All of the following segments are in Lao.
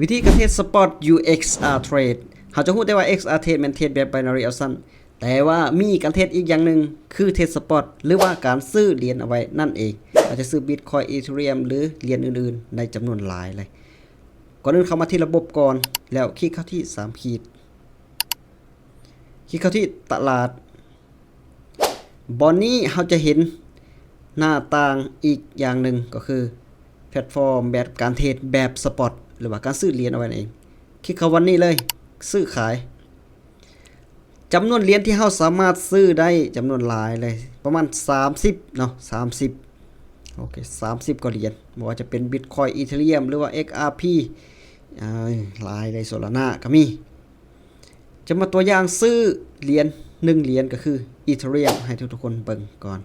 ວິທີການເທຣດ Spot ຢູ່ XR Trade ເຮົາຈະຮູ້ແຕ່ວ່າ XR Trade ແມ່ນເທຣດແບບ Binary Option ແຕ່ວ່າມີການເທຣດອີກຢ່າງໜຶ່ງ ຄືເທຣດ Spot ຫຼືວ່າການຊື້ຫຼຽນເອົາໄວ້ນັ້ນເອງ. ເຮົາຈະຊື້ Bitcoin Ethereum ຫຼືຫຼຽນອື່ນໆ ໃນຈຳນວນຫຼາຍເລີຍ. ກ່ອນອື່ນເຂົ້າມາທີ່ລະບົບກ່ອນ ແລ້ວຄລິກເຂົ້າທີ່ສາມຂີດ ຄລິກເຂົ້າທີ່ຕະຫຼາດ. ບ່ອນນີ້ເຮົາຈະເຫັນໜ້າຕ່າງອີກຢ່າງໜຶ່ງ ກໍຄືແພລດຟອມແບບການເທຣດແບບ Spot ຫຼືວ່າການຊື້ຫຼຽນເອົາໄວ້ນັ້ນເອງ. ຄລິກເຂົ້າບ່ອນນີ້ເລີຍ ຊື້ຂາຍ. ຈຳນວນຫຼຽນທີ່ເຮົາສາມາດຊື້ໄດ້ຈຳນວນຫຼາຍເລີຍ ປະມານສາມສິບເນາະ ສາມສິບ ໂອເຄ ສາມສິບກວ່າຫຼຽນ ບໍ່ວ່າຈະເປັນ Bitcoin Ethereum ຫຼືວ່າ XRP ອາ ຫຼາຍເລີຍ Solana ກໍມີ. ຈະມາຕົວຢ່າງຊື້ຫຼຽນໜຶ່ງຫຼຽນ ກໍຄື Ethereum ໃຫ້ທຸກໆຄົນເບິ່ງກ່ອນ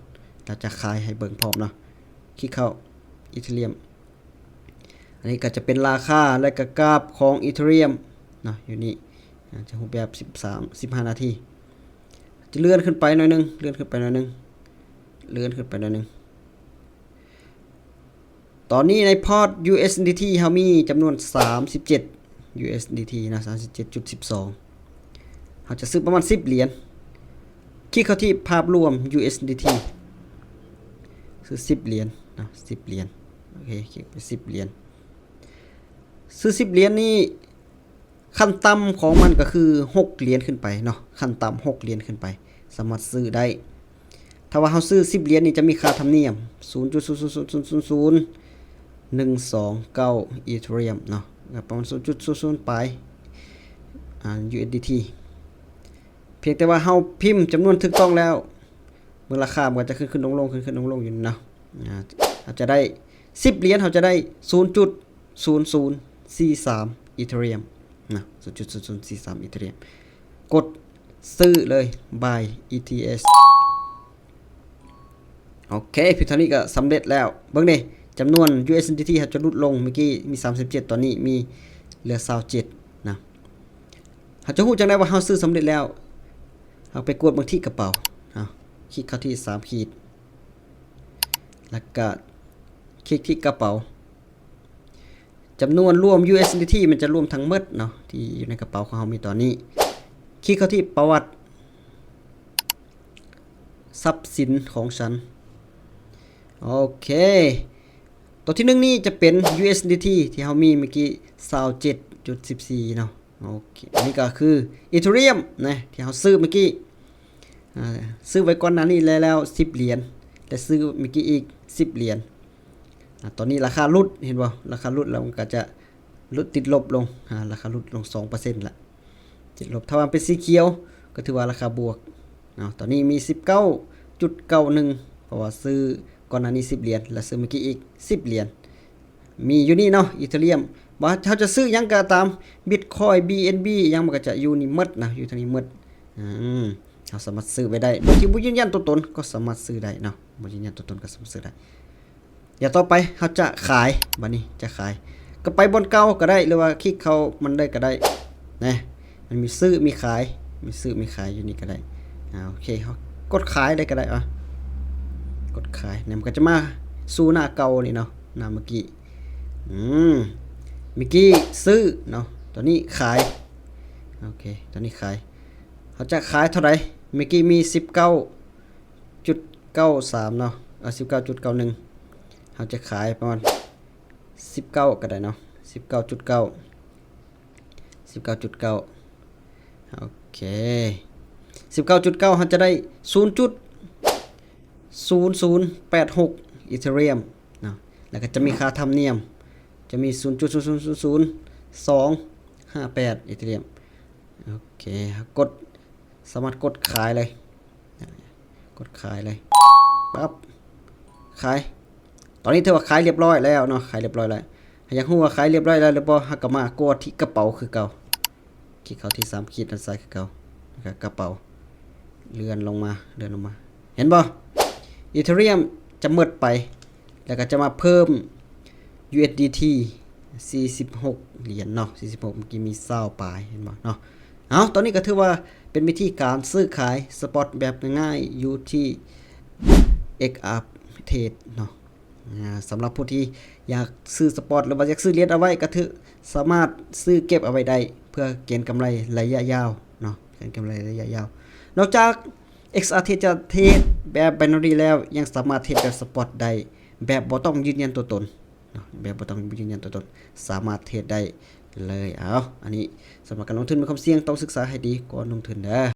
ແລ້ວຈະຂາຍໃຫ້ເບິ່ງພ້ອມເນາະ. ຄລິກເຂົ້າ Ethereum. ອັນນີ້ກໍຈະເປັນລາຄາ ແລະກໍກາບຂອງ Ethereum ເນາະ ຢູ່ນີ້ ອາ ຈະຮູບແບບສິບສາມ ສິບຫ້ານາທີ. ຈະເລື່ອນຂຶ້ນໄປໜ້ອຍໜຶ່ງ ເລື່ອນຂຶ້ນໄປໜ້ອຍໜຶ່ງ ເລື່ອນຂຶ້ນໄປໜ້ອຍໜຶ່ງ. ຕອນນີ້ໃນພອດ USDT ເຮົາມີຈຳນວນສາມສິບເຈັດ USDT ນະ ສາມສິບເຈັດຈຸດສິບສອງ. ເຮົາຈະຊື້ປະມານສິບຫຼຽນ. ຄລິກເຂົ້າທີ່ພາບລວມ USDT ຊື້ສິບຫຼຽນເນາະ ສິບຫຼຽນ. ໂອເຄ ຄລິກໄປສິບຫຼຽນ. ຊື້ສິບຫຼຽນນີ້ ຂັ້ນຕ່ຳຂອງມັນກໍຄືຫົກຫຼຽນຂຶ້ນໄປເນາະ ຂັ້ນຕ່ຳຫົກຫຼຽນຂຶ້ນໄປ ສາມາດຊື້ໄດ້. ຖ້າວ່າເຮົາຊື້ສິບຫຼຽນນີ້ ຈະມີຄ່າທຳນຽມສູນຈຸດສູນສູນສູນໜຶ່ງສອງເກົ້າ Ethereum ເນາະ ກໍປະມານສູນຈຸດສູນສູນປາຍ ອາ USDT. ພຽງແຕ່ວ່າເຮົາພິມຈຳນວນຖືກຕ້ອງແລ້ວ ເບິ່ງລາຄາມັນກໍຈະຂຶ້ນໆລົງໆ ຂຶ້ນໆລົງໆຢູ່ນີ້ເນາະ. ອາ ເຮົາຈະໄດ້ສິບຫຼຽນ ເຮົາຈະໄດ້ສູນຈຸດສູນສູນສີ່ສາມ Ethereum ນະ ສູນຈຸດສູນສູນສີ່ສາມ Ethereum. ກົດຊື້ເລີຍ Buy ETH. ໂອເຄ ພຽງເທົ່ານີ້ກໍສຳເລັດແລ້ວ. ເບິ່ງເດ້ ຈຳນວນ USDT ເຮົາຈະຫຼຸດລົງ ເມື່ອກີ້ມີສາມສິບເຈັດ ຕອນນີ້ມີເຫຼືອຊາວເຈັດນະ. ເຮົາຈະຮູ້ຈັ່ງໃດວ່າເຮົາຊື້ສຳເລັດແລ້ວ? ເຮົາໄປກວດເບິ່ງທີ່ກະເປົາ ເຮົາຄລິກເຂົ້າທີ່ສາມຂີດ ແລ້ວກະຄລິກທີ່ກະເປົາ. ຈຳນວນລວມ USDT ມັນຈະລວມທັງໝົດເນາະ ທີ່ຢູ່ໃນກະເປົາຂອງເຮົາມີຕອນນີ້. ຄລິກເຂົ້າທີ່ປະຫວັດຊັບສິນຂອງສັນ. ໂອເຄ ຕົວທີໜຶ່ງນີ້ຈະເປັນ USDT ທີ່ເຮົາມີເມື່ອກີ້ ຊາວເຈັດຈຸດສິບສີ່ເນາະ. ໂອເຄ ອັນນີ້ກໍຄື Ethereum ນະ ທີ່ເຮົາຊື້ເມື່ອກີ້ ອາ ຊື້ໄວ້ກ່ອນໜ້ານີ້ແລ້ວ ແລ້ວສິບຫຼຽນ ແລະ ຊື້ເມື່ອກີ້ອີກສິບຫຼຽນ. ອາ ຕອນນີ້ລາຄາຫຼຸດ ເຫັນບໍ່? ລາຄາຫຼຸດແລ້ວມັນກໍຈະຫຼຸດ ຕິດລົບລົງ ອາ ລາຄາຫຼຸດລົງສອງເປີເຊັນລະ ຕິດລົບ. ຖ້າວ່າເປັນສີຂຽວກໍຖືວ່າລາຄາບວກເນາະ. ຕອນນີ້ມີສິບເກົ້າຈຸດເກົ້າໜຶ່ງ ເພາະວ່າຊື້ກ່ອນໜ້ານີ້ສິບຫຼຽນ ແລະ ຊື້ເມື່ອກີ້ອີກສິບຫຼຽນ. ມີຢູ່ນີ້ເນາະ Ethereum ວ່າເຮົາຈະຊື້ຫຍັງກໍຕາມ Bitcoin BNB ຫຍັງ ມັນກໍຈະຢູ່ນີ້ໝົດນະ ຢູ່ທາງນີ້ໝົດ. ອືມ ເຮົາສາມາດຊື້ໄວ້ໄດ້ ໂດຍທີ່ບໍ່ຢືນຢັນຕົວຕົນກໍສາມາດຊື້ໄດ້ເນາະ ບໍ່ຢືນຢັນຕົວຕົນກໍສາມາດຊື້ໄດ້. ຢ່າງຕໍ່ໄປເຮົາຈະຂາຍ ບາດນີ້ຈະຂາຍ ກໍໄປບ່ອນເກົ່າກໍໄດ້ ຫຼືວ່າຄລິກເຂົ້າມັນໄດ້ກໍໄດ້ນະ. ມັນມີຊື້ມີຂາຍ ມີຊື້ມີຂາຍຢູ່ນີ້ກໍໄດ້. ອາ ໂອເຄ ເຮົາກົດຂາຍໄດ້ກໍໄດ້ ອາ ກົດຂາຍ ແລ້ວມັນກໍຈະມາສູ່ໜ້າເກົ່ານີ້ເນາະ ໜ້າເມື່ອກີ້. ອືມ ເມື່ອກີ້ຊື້ເນາະ ຕອນນີ້ຂາຍ. ໂອເຄ ຕອນນີ້ຂາຍ ເຮົາຈະຂາຍເທົ່າໃດ? ເມື່ອກີ້ມີສິບເກົ້າຈຸດເກົ້າສາມເນາະ ເອີ ສິບເກົ້າຈຸດເກົ້າໜຶ່ງ ເຮົາຈະຂາຍປະມານສິບເກົ້າກໍໄດ້ເນາະ ສິບເກົ້າຈຸດເກົ້າ ສິບເກົ້າຈຸດເກົ້າ. ໂອເຄ ສິບເກົ້າຈຸດເກົ້າ ເຮົາຈະໄດ້ສູນຈຸດສູນສູນແປດຫົກ Ethereum ເນາະ ແລ້ວກໍຈະມີຄ່າທຳນຽມ ຈະມີສູນຈຸດສູນສູນສູນສອງຫ້າແປດ Ethereum. ໂອເຄ ເຮົາກົດ ສາມາດກົດຂາຍເລີຍ ກົດຂາຍເລີຍ ປັບ ຂາຍ. ຕອນນີ້ຖືວ່າຂາຍລຽບຮ້ອຍແລ້ວເນາະ ຂາຍລຽບຮ້ອຍແລ້ວ. ຫາກຢາກຮູ້ວ່າຂາຍລຽບຮ້ອຍແລ້ວຫຼືບໍ່ ເຮົາກໍມາກວດທີ່ກະເປົາຄືເກົ່າ ຄລິກເຂົ້າທີ່ສາມຂີດດ້ານຊ້າຍຄືເກົ່າ ແລ້ວກໍກະເປົາ ເລື່ອນລົງມາ ເລື່ອນລົງມາ ເຫັນບໍ່? Ethereum ຈະໝົດໄປ ແລ້ວກໍຈະມາເພີ່ມ USDT ສີ່ສິບຫົກຫຼຽນເນາະ ສີ່ສິບຫົກ ເມື່ອກີ້ມີຊາວປາຍ ເຫັນບໍ່ເນາະ? ເອົາ ຕອນນີ້ກໍຖືວ່າເປັນວິທີການຊື້ຂາຍ Spot ແບບງ່າຍໆ ຢູ່ທີ່ XR Trade ເນາະ. ອາ ສຳລັບຜູ້ທີ່ຢາກຊື້ Spot ຫຼືວ່າຢາກຊື້ຫຼຽນເອົາໄວ້ ກໍຖື ສາມາດຊື້ເກັບເອົາໄວ້ໄດ້ ເພື່ອເກັງກຳໄລໄລຍະຍາວເນາະ ເກັງກຳໄລໄລຍະຍາວ. ນອກຈາກ ເອັກຊອາ ເທຣດ ຈະເທຣດແບບ binary ແລ້ວ ຍັງສາມາດເທຣດແບບ spot ໄດ້ ແບບບໍ່ຕ້ອງຢືນຢັນຕົວຕົນເນາະ ແບບບໍ່ຕ້ອງຢືນຢັນຕົວຕົນ ສາມາດເທຣດໄດ້ເລີຍ. ເອົາ ອັນນີ້ສຳລັບການລົງທຶນມີຄວາມສ່ຽງ ຕ້ອງສຶກສາໃຫ້ດີກ່ອນລົງທຶນເດີ້.